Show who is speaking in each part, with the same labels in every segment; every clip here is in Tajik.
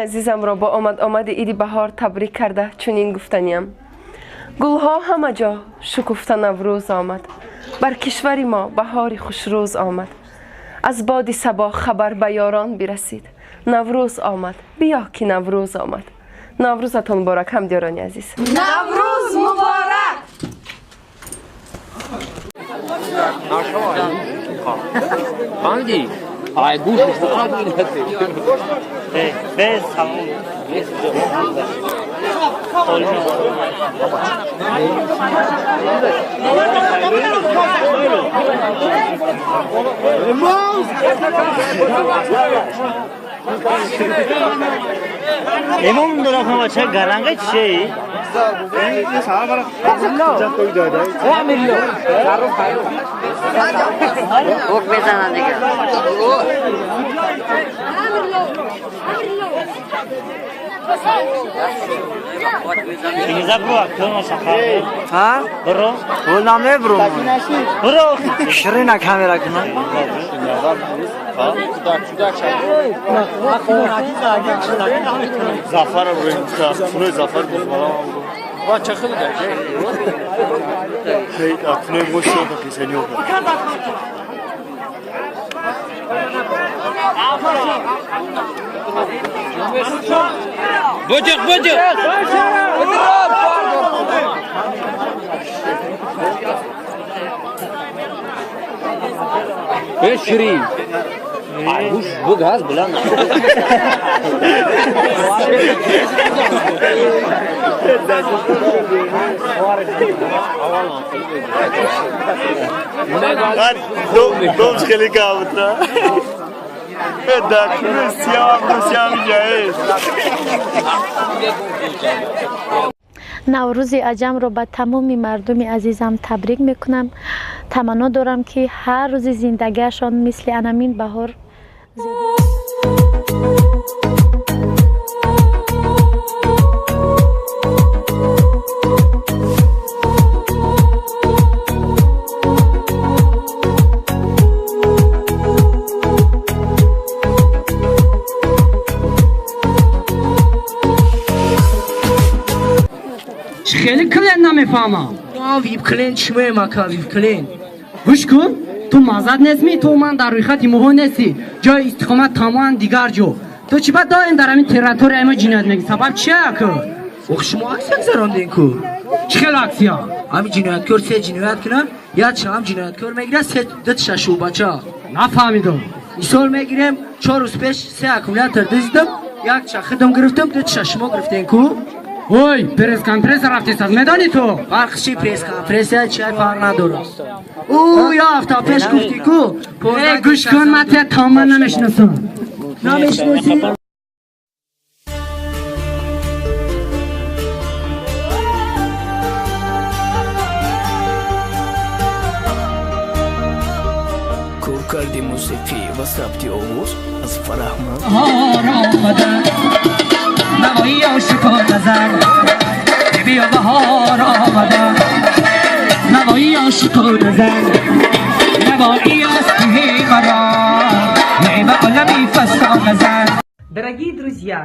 Speaker 1: Азизамро бо омад-омади иди баҳор табрик карда, чунин гуфтаниям: гулҳо ҳама ҷо шукуфта, Наврӯз омад, бар кишвари мо баҳори хушрӯз омад. Аз боди сабо хабар ба ёрон бирасид, Наврӯз омад, биё ки Наврӯз омад. Наврӯзатон муборак, ҳамдиёрони азиз!
Speaker 2: Наврӯз муборак!
Speaker 3: Фаҳмидӣ? Ай гӯш.
Speaker 4: Без салом. Имом дорахма бача гаранга чӣ?
Speaker 5: Ок мезананд дигар.
Speaker 4: Чингиза бро, актёр шахар.
Speaker 5: Ҳа?
Speaker 4: Бро.
Speaker 5: Бо намебром.
Speaker 4: Бро.
Speaker 5: Ширина камера кунам.
Speaker 6: Зафар хунои Зафар бача хеле хунои мо шода кисаниёба.
Speaker 3: Бочиқ, бочиқ. Э, ширин. Ай гӯш бугаз билан.
Speaker 6: Домш хеле кабутра.
Speaker 7: Наврӯзи аҷамро ба тамоми мардуми азизам табрик мекунам. Таманно дорам, ки ҳар рӯзи зиндагиашон мисли анамин баҳор зебо.
Speaker 8: Хеле клиент намефаҳмам.
Speaker 9: Вип клиент чимоем, ака, вип клиент?
Speaker 8: Гӯш кун, ту маззат нестми, ту ман дар рӯйхати моҳо нестӣ, ҷои истиқомат тамоман дигар ҷо. Ту чӣ ба доим дар ҳамин территорияи мо ҷиноят мегӣ? Сабаб чия, ака?
Speaker 9: Ох, шумо аксия гузарондем ку.
Speaker 8: Чӣ хел аксия?
Speaker 9: Ҳамин ҷинояткор се ҷиноят кунад, як шаҳам ҷинояткор мегирад, се дутша шӯъбача.
Speaker 8: Нафаҳмидам.
Speaker 9: Мисол мегирем, 4 рӯз пеш се аккумулятор дуздидам, якча худам гирифтам, дутша шумо гирифтем ку.
Speaker 8: Ой, пресс-конференсия рафтесаз, медонӣ ту?
Speaker 9: Фарқ чи пресс-конференсия чай, фарқ надорад. Ӯ я ҳафта пеш гуфтӣ ку.
Speaker 8: Э, гӯш кун, ман тия тамоман намешиносам.
Speaker 9: Намешиносӣ?
Speaker 10: Коркарди мусиқӣ ва сабти овоз аз Фараҳманд.
Speaker 8: Омада навои ошиқо назар, биё, баҳор омада, навои ошиқо назар, навои аст маро ба олами фасо назар.
Speaker 11: Дорогие друзья,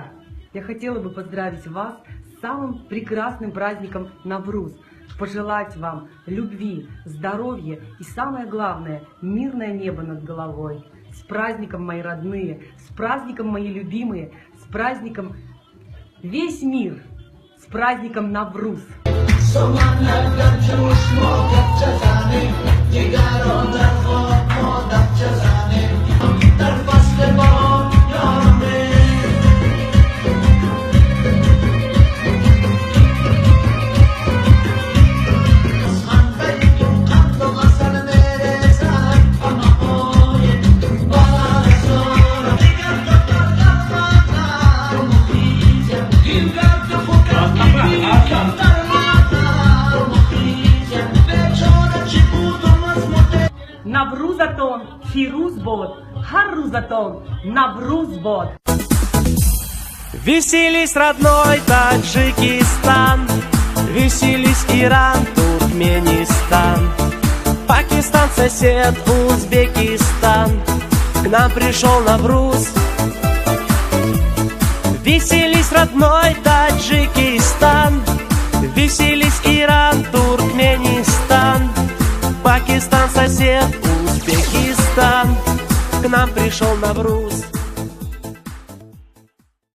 Speaker 11: я хотела бы поздравить вас с самым прекрасным праздником Навруз, пожелать вам любви, здоровья и, самое главное, мирное небо над головой. С праздником, мои родные, с праздником, мои любимые, с праздником весь мир, с праздником Навруз! Наврӯзатон фирӯз бод, ҳар рӯзатон Наврӯз бод!
Speaker 12: Веселись, родной Таджикистан, веселись, Иран, Туркменистан, Пакистан, сосед, Узбекистан. К нам пришел Навруз. Веселись, родной Таджикистан, веселись, Иран, Туркменистан, Пакистан, сосед, Узбекистан. К нам пришел Навруз.